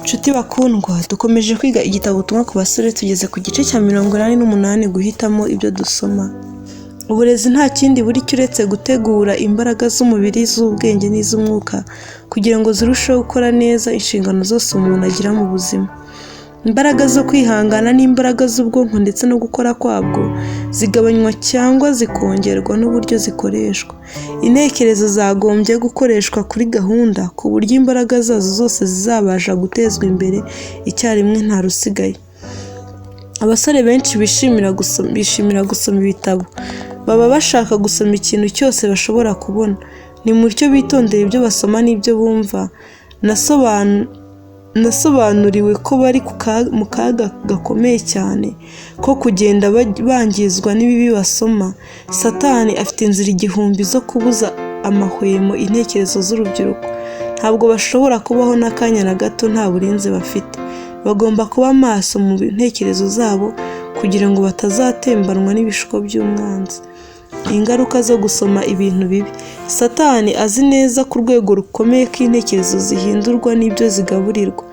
Nshuti bakundwa, dukomeje kwiga igitabo Ubutumwa ku basore, tugeze ku gice cya 88, guhitamo ibyo dusoma. Uburezi nta kindi buri cyo uretse gutegura imbaraga z'umubiri, z'ubwenge n'iz'umwuka kugira ngo zirusheho gukora neza inshingano zose umuntu agira mu buzima. Imbaraga zo kwihangana n'imbaraga z'ubwonko ndetse no gukora kwabwo zigabanywa cyangwa zikongerwa n'uburyo zikoreshwa. Intekerezo zagombye gukoreshwa kuri gahunda ku buryo imbaraga zazo zose zizabasha gutezwa imbere icyarimwe nta rusigaye. Abasore benshi bishimira gusoma ibitabo. Baba bashaka gusoma ikintu cyose bashobora kubona. Nimutyo bitondere ibyo basoma n'ibyo bumva. Nasobanuriwe ko bari mu kaga gakomeye cyane ko kugenda bangizwa n'ibibi basoma. Satani afite inzira igihumbi zo kubuza amahwemo intekerezo z'urubyiruko. Ntabwo bashobora kubaho n'akanya na gato nta burinzi bafite. Bagomba kuba maso mu ntekerezo zabo kugira ngo batazatembanwa n'ibishuko by'umwanzi. Ingaruka zo gusoma ibintu bibi. Satani azi neza ku rwego rukomeye ko intekerezo zihindurwa n'ibyo zigaburirwa.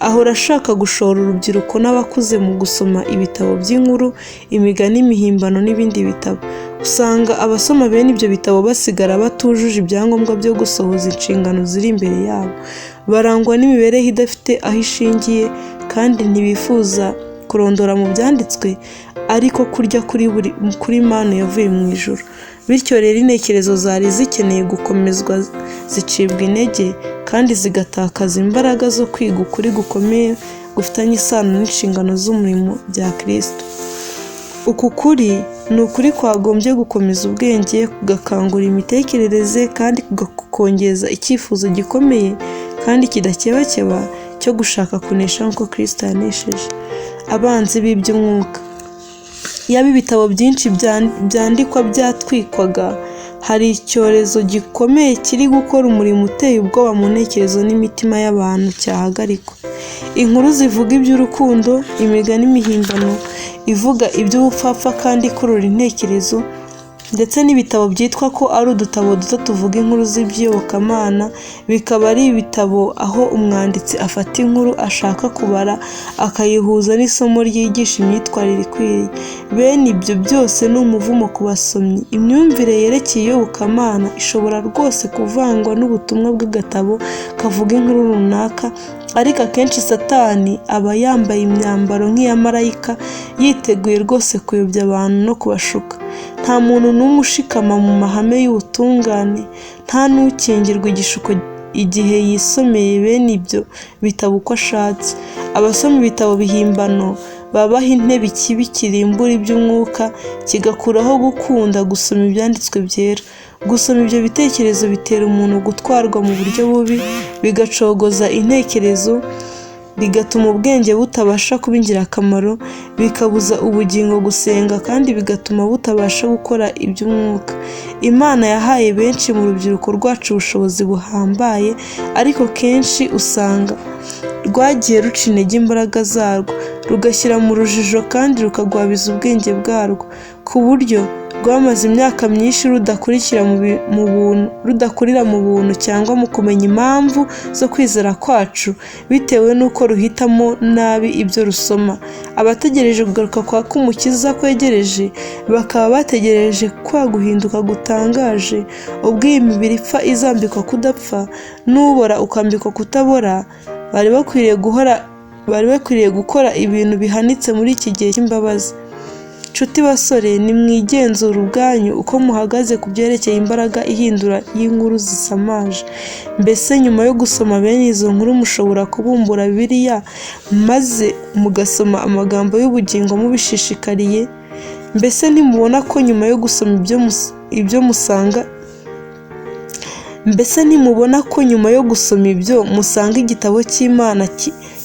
Ahora ashaka gushora urubyiruko n'abakuze mu gusoma ibitabo by'inkuru, imigani mihimbano n'ibindi bitabo. Usanga abasoma bene ibyo bitabo basigara batujuje ibyangombwa byo gusohoza inshingano ziri imbere yabo. Barangwa n'imibereho idafite aho ishingiye kandi ntibifuza kurondora mu byanditswe ariko kurya kuri manu yavuye mu ijuru. Bityo rero intekerezo zari zikeneye gukomezwa zicibwa intege kandi zigatakaza imbaraga zo kwiga ukuri gukomeye gufitanye isano n'inshingano z'umurimo bya Kristo. Uku kuri ni ukuri kwagombye gukomeza ubwenge, kugakangura imitekerereze kandi kugakongeza icyifuzo gikomeye kandi kidakebakeba cyo gushaka kunesha nk'uko Kristo yanesheje. Abanzi b'iby'umwuka. Yaba ibitabo byinshi byandikwa byatwikwaga, hari icyorezo gikomeye kiri gukora umurimo uteye ubwoba mu ntekerezo n'imitima y'abantu cyahagarikwa. Inkuru zivuga iby'urukundo, imigani mihimbano ivuga iby'ubupfapfa kandi ikurura intekerezo, ndetse n'ibitabo byitwa ko ari udutabo duto tuvuga inkuru z'iby'iyobokamana, bikaba ari ibitabo aho umwanditsi afata inkuru ashaka kubara akayihuza n'isomo ryigisha imyitwarire ikwiriye. Bene ibyo byose ni umuvumo ku basomyi. Imyumvire yerekeye iyobokamana ishobora rwose kuvangwa n'ubutumwa bw'agatabo kavuga inkuru runaka, ariko akenshi Satani aba yambaye imyambaro nk'iya marayika, yiteguye rwose kuyobya abantu no kubashuka. Nta muntu n'umwe ushikama mu mahame y'ubutungane, nta n'ukingirwa igishuko igihe yisomeye bene ibyo bitabo uko ashatse. Abasoma ibitabo bihimbano babaha intebe ikibi kirimbura iby'umwuka, kigakuraho gukunda gusoma ibyanditswe byera. Gusoma ibyo bitekerezo bitera umuntu gutwarwa mu buryo bubi, bigacogoza intekerezo, bigatuma ubwenge butabasha kuba ingirakamaro, bikabuza ubugingo gusenga kandi bigatuma butabasha gukora iby'umwuka. Imana yahaye benshi mu rubyiruko rwacu ubushobozi buhambaye, ariko kenshi usanga rwagiye ruca intege imbaraga zarwo, rugashyira mu rujijo kandi rukagwabiza ubwenge bwarwo, ku buryo rwamaze imyaka myinshi rudakurira mu buntu cyangwa mu kumenya impamvu zo kwizera kwacu, bitewe n'uko ruhitamo nabi ibyo rusoma. Abategereje kugaruka kwa k'Umukiza kwegereje, bakaba bategereje kwa guhinduka gutangaje, ubwo iyi mibiri ipfa izambikwa kudapfa, n'ubora ukambikwa kutabora, bari bakwiriye gukora ibintu bihanitse muri iki gihe cy'imbabazi. Nshuti basore, nimwigenzure ubwanyu uko muhagaze ku byerekeye imbaraga ihindura y'inkuru zisamaje. Mbese nyuma yo gusoma bene izo nkuru mushobora kubumbura Bibiliya maze mugasoma amagambo y'ubugingo mubishishikariye? Mbese ntimubona ko nyuma yo gusoma ibyo musanga Mbese ntimubona ko nyuma yo gusoma ibyo musanga igitabo cy'Imana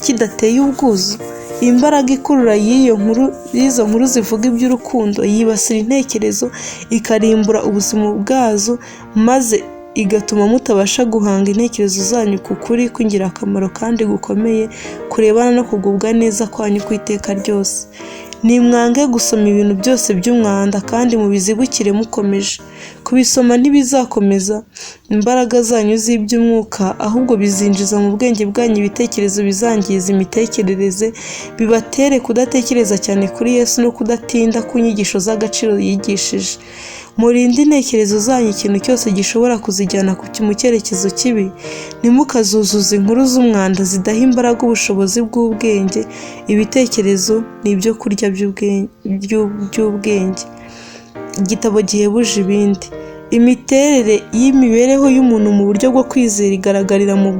kidateye ubwuzu? Imbaraga ikurura y'izo nkuru zivuga iby'urukundo yibasira intekerezo, ikarimbura ubuzima bwazo, maze igatuma mutabasha guhanga intekerezo zanyu ku kuri kw'ingirakamaro kandi gukomeye kurebana no kugubwa neza kwanyu kw'iteka ryose. Nimwange gusoma ibintu byose by'umwanda kandi mubizibukire mukomeje. Kubisoma ntibizakomeza imbaraga zanyu z'iby'umwuka, ahubwo bizinjiza mu bwenge bwanyu ibitekerezo bizangiza imitekerereze, bibatere kudatekereza cyane kuri Yesu no kudatinda ku nyigisho z'agaciro yigishije. Murinde intekerezo zanyu ikintu cyose gishobora kuzijyana mu cyerekezo kibi. Ntimukazuzuze inkuru z'umwanda zidaha imbaraga ubushobozi bw'ubwenge. Ibitekerezo ni ibyo kurya by'ubwenge. Igitabo gihebuje ibindi. Imiterere y'imibereho y'umuntu mu buryo bwo kwizera igaragarira mu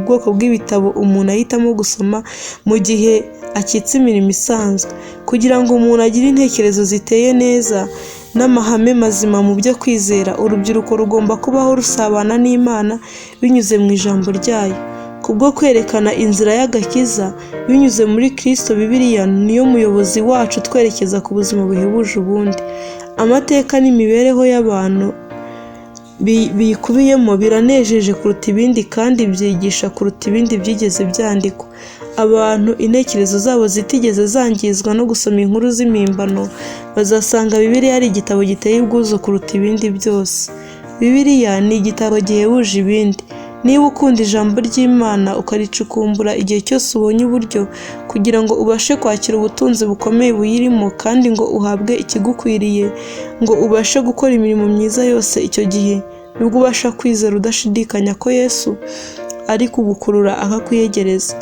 bwoko bw'ibitabo umuntu ahitamo gusoma mu gihe akitse imirimo isanzwe. Kugira ngo umuntu agire intekerezo ziteye neza n'amahame mazima mu byo kwizera, urubyiruko rugomba kubaho rusabana n'Imana binyuze mu ijambo ryayo. Kubwo kwerekana inzira y'agakiza binyuze muri Kristo, Bibiliya niyo muyobozi wacu twerekeza ku buzima buhebuje ubundi. Amateka n'imibereho y'abantu biyikubiyemo biranejeje kuruta ibindi kandi byigisha kuruta ibindi byigeze byandikwa. Abantu intekerezo zabo zitigeze zangizwa no gusoma inkuru z'impimbano bazasanga Bibiliya ari igitabo giteye ubwuzu kuruta ibindi byose. Bibiliya ni igitabo gihebuje ibindi. Niba ukunda ijambo ry'Imana ukaricukumbura igihe cyose ubonye uburyo, kugira ngo ubashe kwakira ubutunzi bukomeye buyirimo kandi ngo uhabwe ikigukwiriye, ngo ubashe gukora imirimo myiza yose, icyo gihe nibwo ubasha kwizera udashidikanya ko Yesu ari kugukurura akakwiyegereza.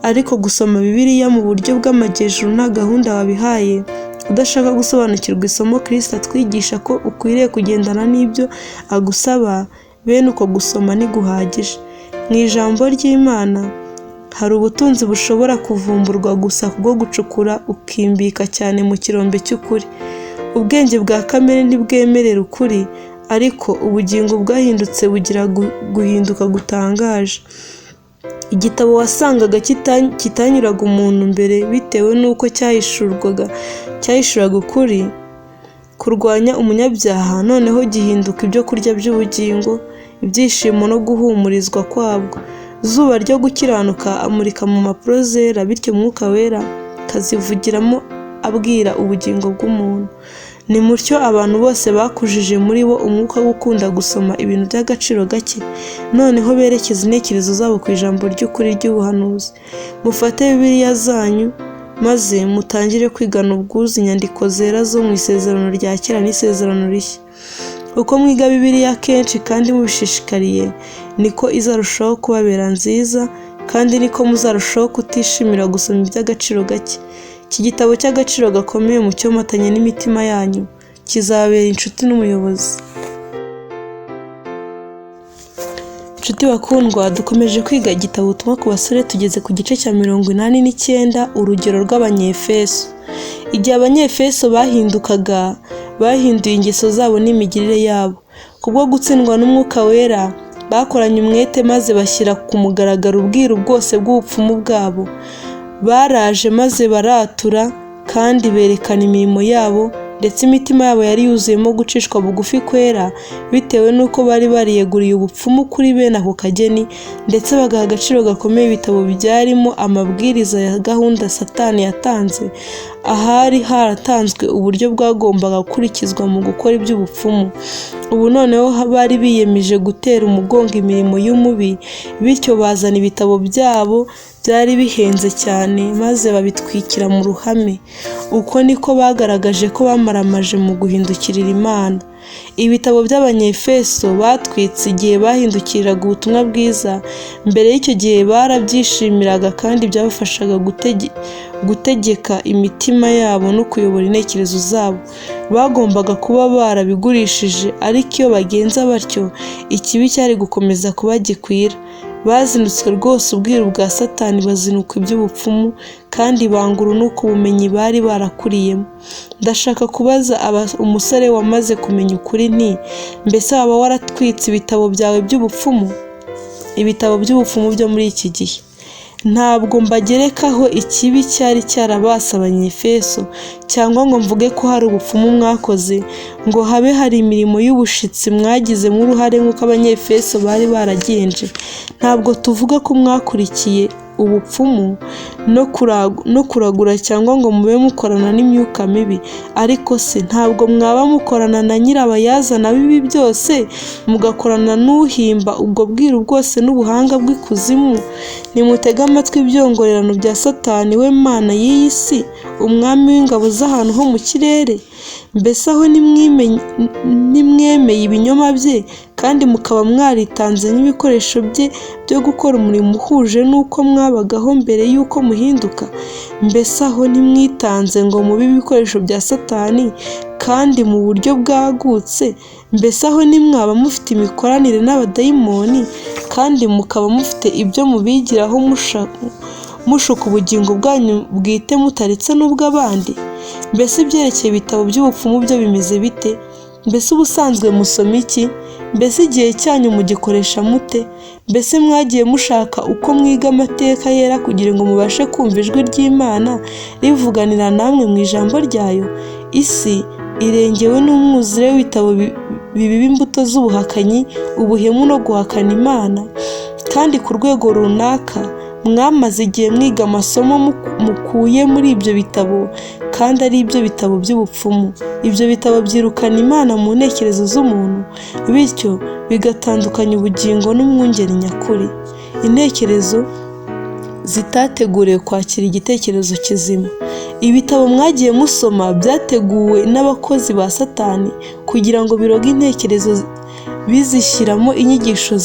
Ariko gusoma Bibiliya mu buryo bw'amajyejuru nta gahunda wabihaye, udashaka gusobanukirwa isomo Kristo atwigisha ko ukwiriye kugendana n'ibyo agusaba, bene uko gusoma ntiguhagije. Mu ijambo ry'Imana hari ubutunzi bushobora kuvumburwa gusa kubwo gucukura ukimbika cyane mu kirombe cy'ukuri. Ubwenge bwa kamere ntibwemerera ukuri, ariko ubugingo bwahindutse bugira guhinduka gutangaje. Igitabo wasangaga kitanyuraga umuntu mbere bitewe n'uko cyahishuraga ukuri kurwanya umunyabyaha, noneho gihinduka ibyo kurya by'ubugingo, ibyishimo no guhumurizwa kwabwo. Zuba ryo gukiranuka amurika mu mpapuro zera, bityo Umwuka Wera akazivugiramo abwira ubugingo bw'umuntu. Ni mutyo abantu bose bakujije muri bo umwuka wo gukunda gusoma ibintu by'agaciro gake, noneho berekeza intekerezo zabo ku ijambo ry'ukuri ry'ubuhanuzi. Mufate Bibiliya zanyu maze mutangire kwigana ubwuzu inyandiko zera zo mu Isezerano rya Kera n'Isezerano Rishya. Uko mwiga Bibiliya kenshi kandi mubishishikariye, niko izarushaho kubabera nziza, kandi niko muzarushaho kutishimira gusoma iby'agaciro gake. Iki gitabo cy'agaciro gakomeye mucyomatanye n'imitima yanyu, kizababera inshuti n'umuyobozi. Inshuti bakundwa, dukomeje kwiga igitabo Ubutumwa ku basore, tugeze ku gice cya 89, urugero rw'Abanyefeso. Igihe Abanyefeso bahindukaga, bahinduye ingeso zabo n'imigirire yabo. Kubwo gutsindwa n'Umwuka Wera, bakoranye umwete maze bashyira ku mugaragaro ubwiru bwose bw'ubupfumu bwabo. Baraje maze baratura kandi berekana imirimo yabo, ndetse imitima yabo yari yuzuyemo gucishwa bugufi kwera, bitewe n'uko bari bariyeguriye ubupfumu kuri bene ako kageni, ndetse bagaha agaciro gakomeye ibitabo byarimo amabwiriza ya gahunda Satani yatanze, ahari haratanzwe uburyo bwagombaga gukurikizwa mu gukora iby'ubupfumu. Ubu noneho bari biyemeje gutera umugongo imirimo y'umubi, bityo bazana ibitabo byabo byari bihenze cyane maze babitwikira mu ruhame. Uko niko bagaragaje ko bamaramaje mu guhindukirira Imana. Ibitabo by'Abanyefeso batwitse igihe bahindukiriraga ubutumwa bwiza, mbere y'icyo gihe barabyishimiraga kandi byabafashaga gutegeka imitima yabo no kuyobora intekerezo zabo. Bagombaga kuba barabigurishije, ariko iyo bagenza batyo, ikibi cyari gukomeza kuba gikwira. Bazinutswe rwose ubwiru bwa Satani, bazinukwa iby'ubupfumu kandi banga urunuka ubumenyi bari barakuriyemo. Ndashaka kubaza umusore wamaze kumenya ukuri nti: mbese waba waratwitse ibitabo byawe by'ubupfumu? Ibitabo by'ubupfumu byo muri iki gihe. Ntabwo mbagerekaho ikibi cyari cyarabase Abanyefeso, cyangwa ngo mvuge ko hari ubupfumu mwakoze, ngo habe hari imirimo y'ubushitsi mwagizemo uruhare nk'uko Abanyefeso bari baragenje. Ntabwo tuvuga ko mwakurikiye ubupfumu no kuragura cyangwa ngo mube mukorana n'imyuka mibi. Ariko se ntabwo mwaba mukorana na nyirabayazana w'ibi byose, mugakorana n'uhimba ubwo bwiru bwose n'ubuhanga bw'ikuzimu? Nimutege amatwi ibyongorerano bya Satani, we mana y'iyi si, umwami w'ingabo z'ahantu ho mu kirere. Mbese aho ntimwemeye ibinyoma bye, kandi mukaba mwaritanze nk'ibikoresho bye byo gukora umurimo uhuje n'uko mwabagaho mbere y'uko muhinduka? Mbese aho ntimwitanze ngo mube ibikoresho bya Satani kandi mu buryo bwagutse? Mbese aho ntimwaba mufite imikoranire n'abadayimoni, kandi mukaba mufite ibyo mubigiraho mushuka ubugingo bwanyu bwite mutaretse n'ubw'abandi? Mbese ibyerekeye ibitabo by'ubupfumu byo bimeze bite? Mbese ubusanzwe musoma iki? Mbese igihe cyanyu mugikoresha mute? Mbese mwagiye mushaka uko mwiga amateka yera kugira ngo mubashe kumva ijwi ry'Imana rivuganira namwe mu ijambo ryayo? Isi irengewe n'umwuzure w'ibitabo bibiba imbuto z'ubuhakanyi, ubuhemu no guhakana Imana. Kandi ku rwego runaka mwamaze igihe mwiga amasomo mukuye muri ibyo bitabo, kandi ari ibyo bitabo by'ubupfumu. Ibyo bitabo byirukana Imana mu ntekerezo z'umuntu, bityo bigatandukanya ubugingo n'umwungeri nyakuri. Intekerezo zitateguriwe kwakira igitekerezo kizima. Ibitabo mwagiye musoma byateguwe n'abakozi ba Satani kugira ngo biroge intekerezo, bizishyiramo inyigisho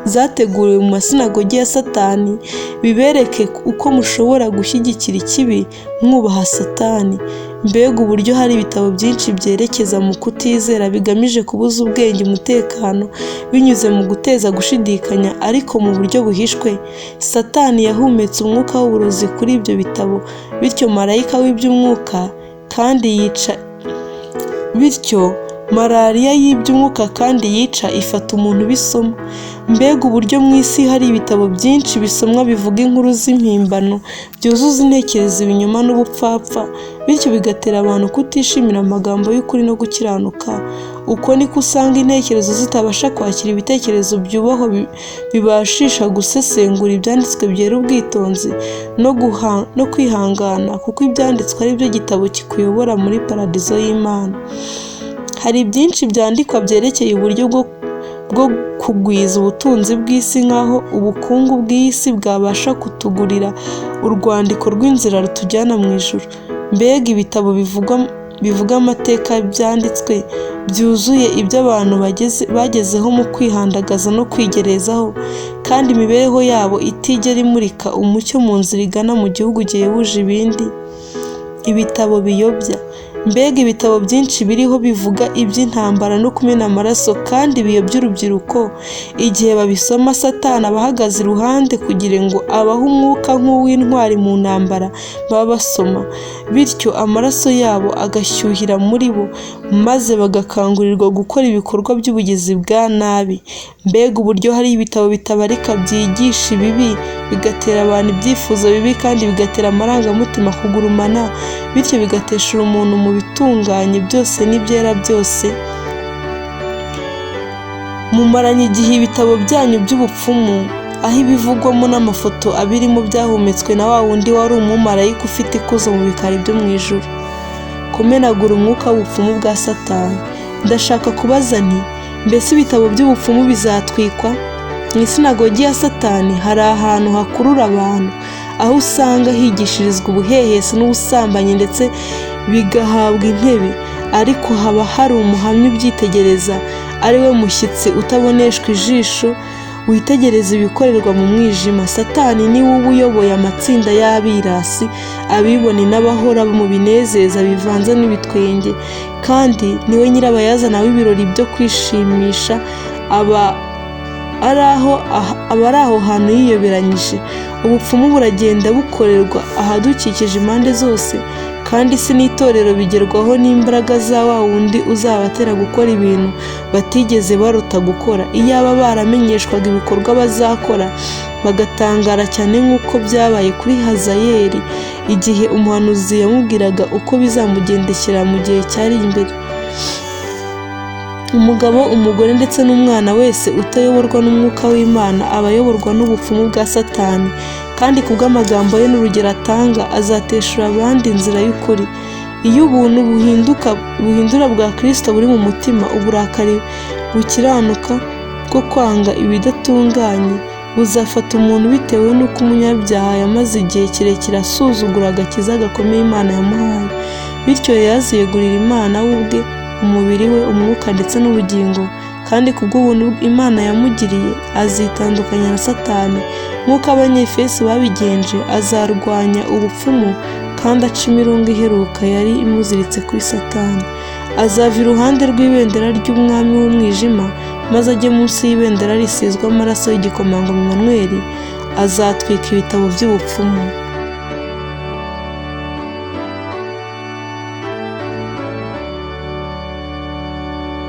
zateguriwe mu masinagogi ya Satani, bibereke uko mushobora gushyigikira ikibi mwubaha Satani. Mbega uburyo hari ibitabo byinshi byerekeza mu kutizera bigamije kubuza ubwenge umutekano binyuze mu guteza gushidikanya, ariko mu buryo buhishwe. Satani yahumetse umwuka w'uburozi kuri ibyo bitabo, bityo marayika w'iby'umwuka kandi yica bityo malariya y'iby'umwuka kandi yica ifata umuntu ubisoma. Mbega uburyo mu isi hari ibitabo byinshi bisomwa bivuga inkuru z'impimbano, byuzuza intekerezo ibinyoma n'ubupfapfa, bityo bigatera abantu kutishimira amagambo y'ukuri no gukiranuka. Uko niko usanga intekerezo zitabasha kwakira ibitekerezo byubahwa bibashisha gusesengura ibyanditswe byera ubwitonzi no kwihangana, kuko ibyanditswe ari byo gitabo kikuyobora muri paradizo y'Imana. Hari byinshi byandikwa byerekeye uburyo bwo kugwiza ubutunzi bw'isi, nk'aho ubukungu bw'iyi bwabasha kutugurira urwandiko rw'inzira rutujyana mu ijuru. Mbega ibitabo bivuga amateka byanditswe byuzuye ibyo abantu bagezeho mu kwihandagaza no kwigerezaho, kandi imibereho yabo itigera imurika umucyo mu nzira igana mu gihugu gihebuje ibindi. Ibitabo biyobya. Mbega ibitabo byinshi biriho bivuga iby'intambara no kumena amaraso kandi biyobya urubyiruko. Igihe babisoma, Satani aba ahagaze iruhande kugira ngo abahe umwuka nk'uw'intwari mu ntambara baba basoma, bityo amaraso yabo agashyuhira muri bo, maze bagakangurirwa gukora ibikorwa by'ubugizi bwa nabi. Mbega uburyo hari ibitabo bitabarika byigisha ibibi, bigatera abantu ibyifuzo bibi kandi bigatera amarangamutima kugurumana, bityo bigateshura umuntu mu bitunganye byose n'ibyera byose. Mumaranye igihe ibitabo byanyu by'ubupfumu, aho ibivugwamo n'amafoto abirimo byahumetswe na wa wundi wari umumarayika ufite ikuzo mu bikari byo mu ijuru. Kumenagura umwuka w'ubupfumu bwa Satani. Ndashaka kubaza nti: mbese ibitabo by'ubupfumu bizatwikwa? Mu isinagogi ya Satani hari ahantu hakurura abantu, aho usanga higishirizwa ubuhehesi n'ubusambanyi ndetse bigahabwa intebe, ariko haba hari umuhamya ubyitegereza, ari we mushyitsi utaboneshwa ijisho, witegereza ibikorerwa mu mwijima. Satani ni we uba uyoboye amatsinda y'abirasi, abibone n'abahora mu binezeza bivanze n'ibitwenge, kandi niwe nyirabayazana w'ibirori byo kwishimisha aba ari aho hantu yiyoberanyije. Ubupfumu buragenda bukorerwa ahadukikije impande zose, kandi isi n'itorero bigerwaho n'imbaraga za wa wundi uzabatera gukora ibintu batigeze barota gukora. Iyaba baramenyeshwaga ibikorwa bazakora, bagatangara cyane nk'uko byabaye kuri Hazayeli igihe umuhanuzi yamubwiraga uko bizamugendekera mu gihe cyari imbere. Umugabo, umugore ndetse n'umwana wese utayoborwa n'Umwuka w'Imana aba ayoborwa n'ubupfumu bwa Satani, kandi kubw'amagambo ye n'urugero atanga azateshura abandi inzira y'ukuri. Iyo ubuntu buhindura bwa Kristo buri mu mutima, uburakari bukiranuka bwo kwanga ibidatunganye buzafata umuntu bitewe n'uko umunyabyaha yamaze igihe kirekire asuzugura agakiza gakomeye Imana yamuhaye. Bityo rero aziyegurira Imana we ubwe, umubiri we, umwuka ndetse n'ubugingo, kandi kubw'ubuntu Imana yamugiriye azitandukanya na Satani nk'uko Abanyefeso babigenje. Azarwanya ubupfumu kandi aca imirunga iheruka yari imuziritse kuri Satani. Azava iruhande rw'ibendera ry'umwami w'umwijima maze ajye munsi y'ibendera risizwe amaraso y'igikomangoma Emmanuel. Azatwika ibitabo by'ubupfumu.